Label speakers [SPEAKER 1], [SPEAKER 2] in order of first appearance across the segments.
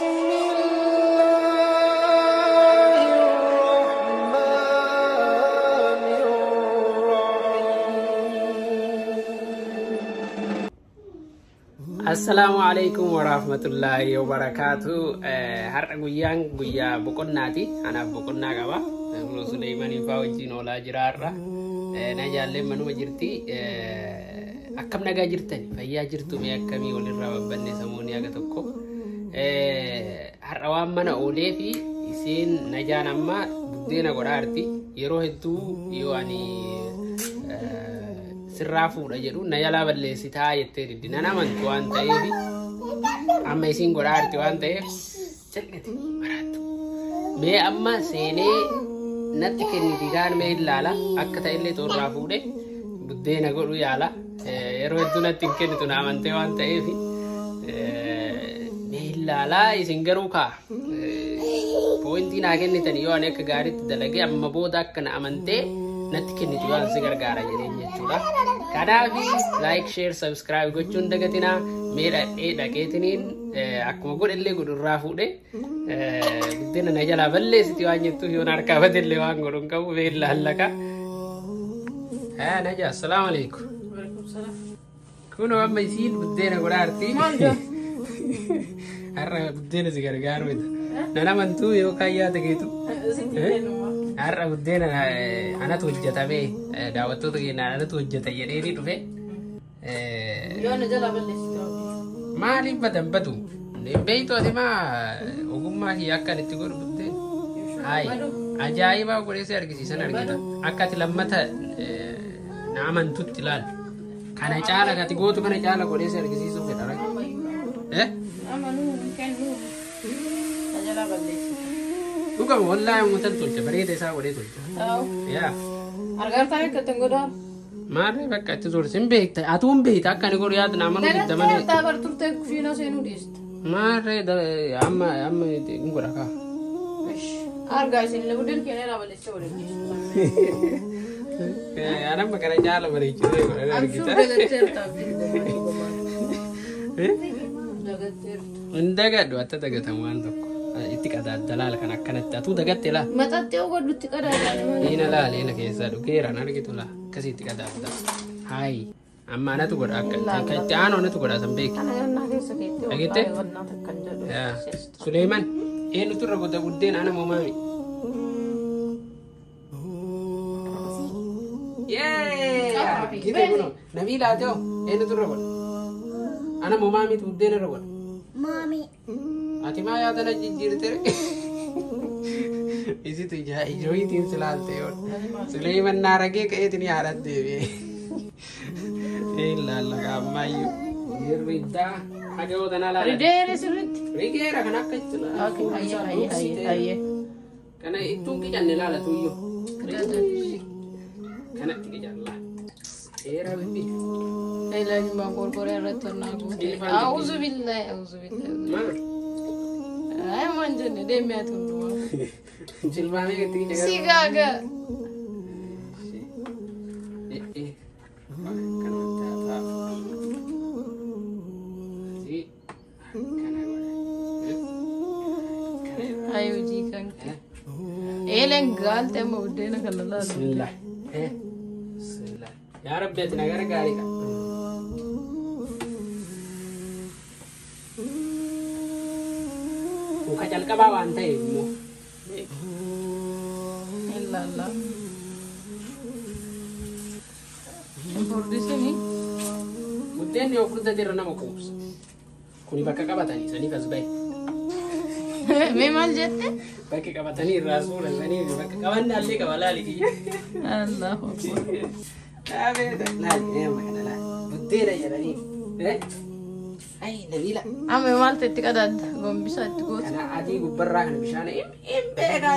[SPEAKER 1] بسم الله الرحمن الرحيم.
[SPEAKER 2] Assalaamu alaikum warahmatullaahi wabarakaatu. Har'a guyyaan guyyaa boqonnaati. Anaaf boqonnaa qaba. Kun Suleymaniin fa'aa wajjin oolaa jira har'a. Na jaalleen manuma jirti. Akkam nagaa jirtani? Fayyaa jirtu? Mee akkamii walirraa babbanne samuunii haga tokko. Har'a waan mana oolee fi isiin najaan amma buddeena godhaa jirti. Yeroo hedduu yoo ani sirraa fuudha jedhu na jalaa balleessitaa jettee diddi. Nan amantu waan ta'eef amma isiin godhaa jirti waan ta'eef jal'ate maraattu. Mee amma seenee natti kenniti kaan mee ilaala akka ta'ellee toorraa fuudhe buddeena godhu yaala. Yeroo hedduu natti hin kennitu na amantee waan ta'eef mee ilaalaa isin garuu kaa. Poointii naa kennitan yoo ani akka gaariitti dalagee amma booda akka na amantee natti kennitu waan si gargaara jedheen jechuudha. Kanaaf like, share, subscribe gochuun dagatinaa. Mee dhaqee dhaqeetiniin akkuma godhellee godhu irraa fuudhe buddeena na jalaa balleessiti waan jettuuf yoon harkaa badellee waan godhu hin qabu mee ilaallaka. Naja, assalaamu alaikum. Kunoo amma isiin buddeena godhaa jirti. Har'a buddeena si gargaaru miti. Nan amantuu yookaan yaada keetu. Har'a buddeena anatu hojjetame daawwattoota keenyaan anatu hojjeta jedheeni dhufe.
[SPEAKER 3] Yoo na jalaa balleessite.
[SPEAKER 2] Maaliif badan badu? Hin beektu ati maa ogummaa kiyya akka ani itti godhu buddeen. Hayi ajaa'ibaa godhee si argisiisan argita. Akka ati lammata na amantutti ilaali. Kana caala ati gootu kana caala godhee si argisiisuu fedha. Eh?
[SPEAKER 3] Amanuu hin kennu. Na jalaa balleessite.
[SPEAKER 2] Dhugama wallaahi uummatan tolcha bareeda isaa godhee tolcha.
[SPEAKER 3] Ta'u.
[SPEAKER 2] Yaa.
[SPEAKER 3] Argartaa akka ittiin godhaa.
[SPEAKER 2] Maarree bakka itti turte hin beekta atuu hin beekta akka ani godhu yaadu na amanuu didda malee.
[SPEAKER 3] Dagattee bar turtee kushiinaa seenuu dhiiste.
[SPEAKER 2] Maarree amma amma hin godha kaa.
[SPEAKER 3] Argaa isin buddeen keenya irraa balleessee waliin dhiistu.
[SPEAKER 2] Anamma kana caala bareechisee godhan
[SPEAKER 3] Amshuu
[SPEAKER 2] argita.
[SPEAKER 3] dagatteerta abdiin. Dagatteerta.
[SPEAKER 2] Hin dagadhu atta dagatamu waan tokko. Itti qadaadda kan akkanatti atuu dagatte laa.
[SPEAKER 3] Maxaxxee godhutti qadaadhaan malee.
[SPEAKER 2] Ina laal ina keessaa dhugeeraan argitu laa akkasitti qadaadda. Hayi amma anatu godha akka kan itti aanu anatu godha san beeki.
[SPEAKER 3] Kana gannaa keessa keettee
[SPEAKER 2] Dhageette?
[SPEAKER 3] wallaahi wannaa takkan jedhu.
[SPEAKER 2] Yaa. Suleeman eenyutu irra godha buddeen ana moo maami? Yee! Argite kunoo Nabiila ati hoo eenyutu irra godha? Ana moo maamitu buddeen irra godha?
[SPEAKER 4] Mommy.
[SPEAKER 2] Ati maa yaada na jijjiirte? Isitu ija ijooyitiin si laalte yoo. Suleeman naa ragee ka'eetiin haadha deebi'e. Ilaalla ammayyuu. Hirriddaa haga yoo tanaa laala.
[SPEAKER 3] Rideere sirriitti.
[SPEAKER 2] Rigeera kan akka itti
[SPEAKER 3] Okay, hayyee hayyee hayyee hayyee.
[SPEAKER 2] Kana ittuun qicanne laala tuyyoo. Kanatti qicalla. Seera bibbi.
[SPEAKER 3] Ilaahi maan qorqoree irratti onnaa guute. Auzu billahi auzu billahi.
[SPEAKER 2] Maal?
[SPEAKER 3] Ay maan jenne deemee ati hundumaa.
[SPEAKER 2] Jilbaamee itti qica.
[SPEAKER 3] Si gaaga. Ay hojii kan kee. Eeleen gaalte amma buddeena kana laalu.
[SPEAKER 2] Bismillah. Bismillah. Yaa Rabbi ati na gargaari ka. Kun ka calqabaa waan ta'eef immoo.
[SPEAKER 3] Ilaalla. Hin furdisini.
[SPEAKER 2] Buddeenni yoo furdate irra nama quubsa. Kuni bakka qabatanii saniif as bahe.
[SPEAKER 3] Mee maal jette?
[SPEAKER 2] Bakka qabatanii irraa suura saniif bakka qabannaallee qaba laali kiyya.
[SPEAKER 3] Allahu akbar.
[SPEAKER 2] Dhaabeeta laali eema kana laali. Buddeena jedhanii. Ay Nabiila.
[SPEAKER 3] Amma maaltu itti qadaadda? Gombisaa itti goota.
[SPEAKER 2] Kana adii gubbarraa kana bishaan hin beekaa.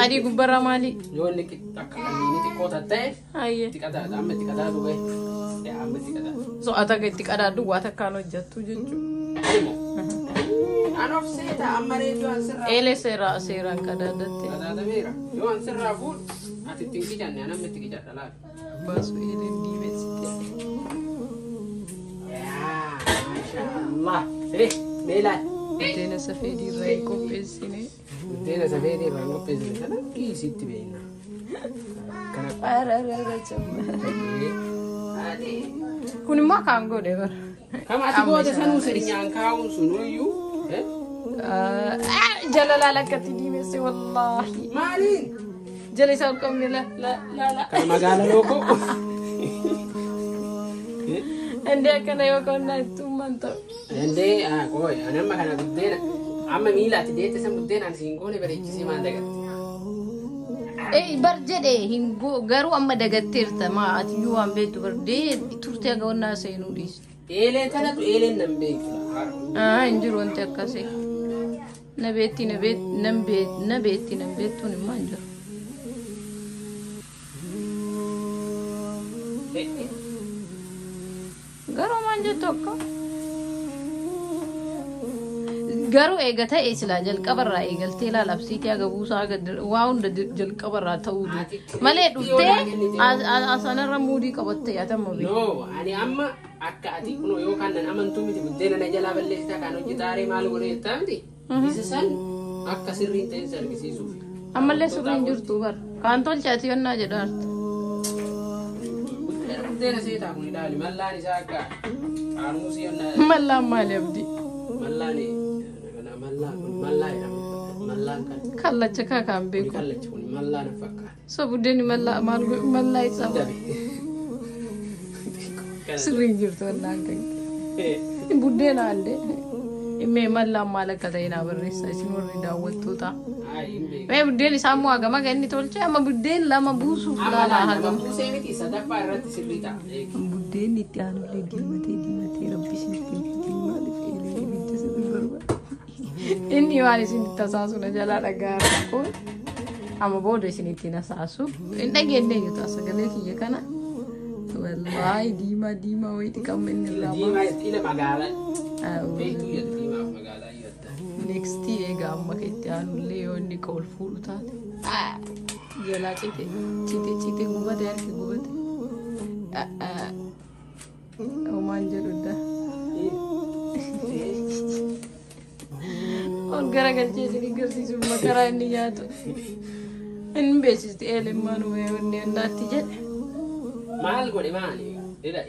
[SPEAKER 3] Adii gubbarraa maali?
[SPEAKER 2] Yoo inni akka qalliini xiqqoo ta'e
[SPEAKER 3] Hayyee.
[SPEAKER 2] itti qadaada amma itti qadaadu gahe. Amma itti qadaadu.
[SPEAKER 3] So ati akka itti qadaaddu waa takkaan hojjettu jechuudha.
[SPEAKER 2] Ilmo. An of seeta amma reefu an sirraa.
[SPEAKER 3] Eelee seeraa seeraan qadaadatte.
[SPEAKER 2] Qadaadameera. Yoo an sirraa fuudhu ati ittiin qicanne an amma itti qicadha laal.
[SPEAKER 3] Baasu eeleen diimessite.
[SPEAKER 2] Yaa maasha Allah. Mee laal.
[SPEAKER 3] Buddeena safeedii irraa hin qopheessine.
[SPEAKER 2] Buddeena safeedii irraa hin qopheessine sana dhiisitti beekna. Kana
[SPEAKER 3] Kun immoo akkaan godhe bara.
[SPEAKER 2] Kam ati goote sanuu sirinyaan kaa'uun sunuyyuu.
[SPEAKER 3] Jala laala akkatti diimesse wallaahi.
[SPEAKER 2] Maaliin?
[SPEAKER 3] Jala isaa ol qabne la la la la.
[SPEAKER 2] Kana magaala lookoo.
[SPEAKER 3] Indee akkana yoo qonnaa ittummaan ta'u.
[SPEAKER 2] Indee qoy ani amma kana buddeena amma miila ati deette san buddeena ani siin goone bareechisee maal dagatte?
[SPEAKER 3] Bar jedhe hin garuu amma dagatteerta maa ati iyyuu waan beektu bar dee turtee aga wannaa seenuu dhiiste.
[SPEAKER 2] Eeleen tanatu eeleen nan beektu.
[SPEAKER 3] Hin jiru wanti akkasii. Na beetti na beetti nan beektuun immoo hin jiru. Garuu maal jettu akka? Garuu eega ta'e silaa jalqabarraa eegaltee ilaala absiitii haga buusaa haga waa hunda jalqabarraa ta'uu malee dhuftee asanarra muudii qabattee yaatamma beeku.
[SPEAKER 2] No, ani amma akka ati kun yookaan nan amantuu miti buddeena na jalaa balleessitaa kan hojjetaaree maal godhee jettaa miti. Isa san akka sirriin ta'in si argisiisuuf.
[SPEAKER 3] Ammallee sirriin jirtu bara. Kaan tolche ati yonnaa jedhaarta.
[SPEAKER 2] Buddeena seetaa kun ilaali mallaan isaa akka xaarmusii yonnaa.
[SPEAKER 3] Mallaan maali abdii?
[SPEAKER 2] Mallaan mallaa kun mallaa jedhama. Mallaan kan.
[SPEAKER 3] Kallacha kaa kan beeku.
[SPEAKER 2] Kallacha kun mallaa na fakkaata.
[SPEAKER 3] So buddeenni mallaa maal mallaa isaa. Sirriin jirtu wallaan kan. Buddeena allee. Mee mallaan maal akka ta'e naa barreessa isin warri daawwattoota. Mee buddeen isaa immoo hagam akka inni tolche amma buddeen lama buusuuf laalaa hagam.
[SPEAKER 2] Buusee miti sadaffaa irratti sirrii ta'a.
[SPEAKER 3] Buddeen itti aanullee diimatee diimatee rabbi isinitti maaliif eelee ibidda sirrii barbaada. Inni waan isinitti tasaasu na jalaa dhagaa rakkoon amma booda isinitti nasaasu. Hin dhageenye iyyuu ta'a sagalee kiyya kana. Wallaahi diimaa diimaa wayii dhiqamma inni irraa.
[SPEAKER 2] Diimaa ila magaalaa. Beektuu jedhu diimaaf magaalaa iyyadda.
[SPEAKER 3] Next egaa amma kan itti aanullee yoo inni ol fuudhu taate. Jalaa cite cite cite gubate harki gubate. Homaan jedhudha. Ol garagalchee isin agarsiisuuf makaraa inni nyaatu. Inni beeksisti eeleen maanuma yoo inni annaatti jedhe.
[SPEAKER 2] Maal godhe maali?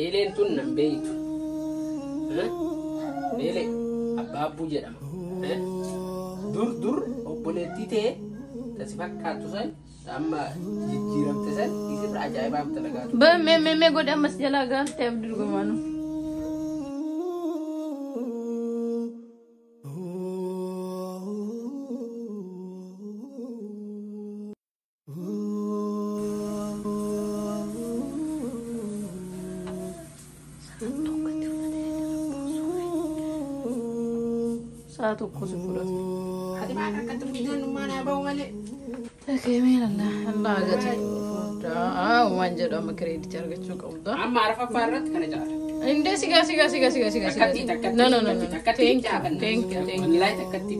[SPEAKER 2] Eeleen tun nan beeytu. Eelee abbaabbuu jedhama. Dur dur obboleettii ta'e tasi fakkaattu san amma jijjiiramte san isirra ajaa'ibaaf dalagaa
[SPEAKER 3] turte. Mee mee mee godhe ammas jalaa gaaftee abdii dhugumaanu. Sa'a tokko si fudhate.
[SPEAKER 2] Ati maal akkatti buddeenummaa naa bahu malee.
[SPEAKER 3] Takee Allah gati furdaa waan jedhu amma kireeditii argachuu qabda.
[SPEAKER 2] Amma arfaffaa irratti kana caala.
[SPEAKER 3] Indee sigaa sigaa sigaa sigaa sigaa sigaa. No no no no. Thank you thank you thank you.
[SPEAKER 2] Wallahi takkatti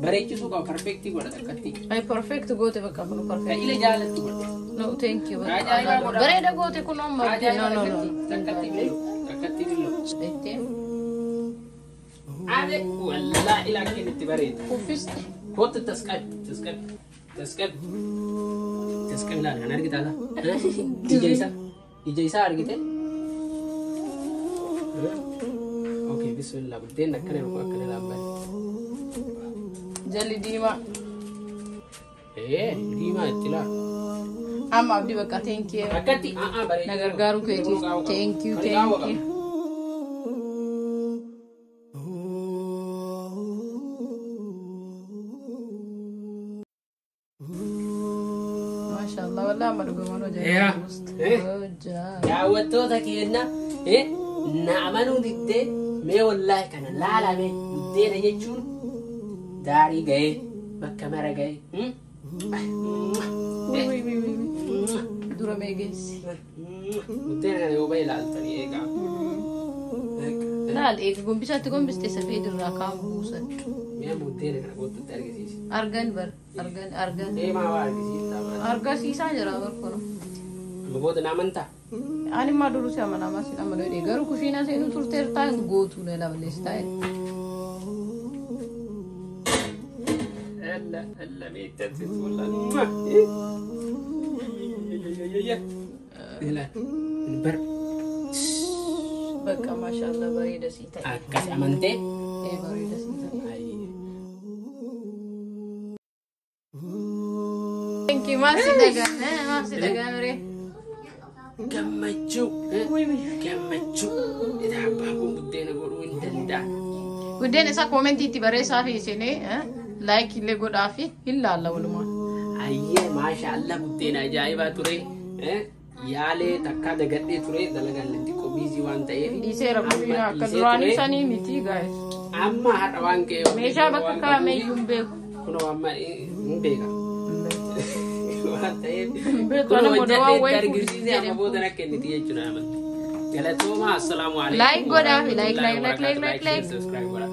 [SPEAKER 2] bareechisuu qaba perfectii godha takkatti.
[SPEAKER 3] Ay perfect goote bakka kun perfect.
[SPEAKER 2] Ila jaalattu godha.
[SPEAKER 3] No thank you. Bareeda goote kun amma no no no.
[SPEAKER 2] Takkatti billo takkatti billo.
[SPEAKER 3] Itti.
[SPEAKER 2] Ade wallahi laakiin itti bareeda.
[SPEAKER 3] Uffiste.
[SPEAKER 2] Kootu tasqabi tasqabi tasqabi tasqabi laala kan argitaa laa. Ija isaa argite. Okay bismillah buddeen akkana yookaan akkana laabbate.
[SPEAKER 3] Jalli diimaa.
[SPEAKER 2] Diimaa itti laa.
[SPEAKER 3] Amma abdii bakka thank you.
[SPEAKER 2] Akkatti bareeda.
[SPEAKER 3] Na gargaaru keetiif thank you thank you.
[SPEAKER 2] Daawwattoota keenya na amanuu diddee mee wallaahi kana laalame buddeena jechuun daarii ga'ee bakka mara ga'ee.
[SPEAKER 3] Dura mee geessi.
[SPEAKER 2] Buddeena kana yoo bahe ilaaltanii eegaa.
[SPEAKER 3] Laal eega gombisaatti gombiste safee dirraa kaan buusan.
[SPEAKER 2] Mee buddeena kana gootutti argisiisi.
[SPEAKER 3] Argan bar argan argan.
[SPEAKER 2] Deemaa waa argisiisa.
[SPEAKER 3] Argisiisaa jira bar kun.
[SPEAKER 2] Amma booda na amantaa?
[SPEAKER 3] Ani immoo duruu si amanamaa si amanuu garuu kushiinaa seenuu turteertaa hin gootuu na laballeessitaa.
[SPEAKER 2] Allah Allah meettatti fuula. Bar
[SPEAKER 3] Bakka maashaallah bareeda sii ta'e.
[SPEAKER 2] Akkas amantee.
[SPEAKER 3] Ee, bareeda sii ta'e. Thank you. Maal si dhaga'ame? Maal si dhaga'ame ree?
[SPEAKER 2] Gammachuu gammachuu itti abbaa kun buddeena godhuu hin danda'a.
[SPEAKER 3] Buddeen isaa koomentii itti barreessaa fi isinii like illee godhaa fi hin laalla walumaan.
[SPEAKER 2] Ayyee, maasha Allah, buddeena ajaa'ibaa ture. Yaalee takkaa dagadhee ture, dalagaan xiqqoo busy waan ta'eef.
[SPEAKER 3] Dhiiseera buddeena
[SPEAKER 2] Amma
[SPEAKER 3] akka
[SPEAKER 2] dhiisee
[SPEAKER 3] duraanii
[SPEAKER 2] ture.
[SPEAKER 3] sanii miti guys.
[SPEAKER 2] Amma har'a waan ka'eef.
[SPEAKER 3] Meeshaa bakka kaa'ame iyyuu hin beeku.
[SPEAKER 2] Kunoo amma hin beeka. Waan ta'eef.
[SPEAKER 3] Beeku,
[SPEAKER 2] Kunoo
[SPEAKER 3] ana booda waan
[SPEAKER 2] hojjadhee
[SPEAKER 3] wayii
[SPEAKER 2] argisiisee amma
[SPEAKER 3] fuudhee
[SPEAKER 2] booda na kenniti jechuudha amanti. Galatooma, assalaamu alaikum.
[SPEAKER 3] Like godhaa fi like, like, like, like, like, like.
[SPEAKER 2] Subscribe godhaa.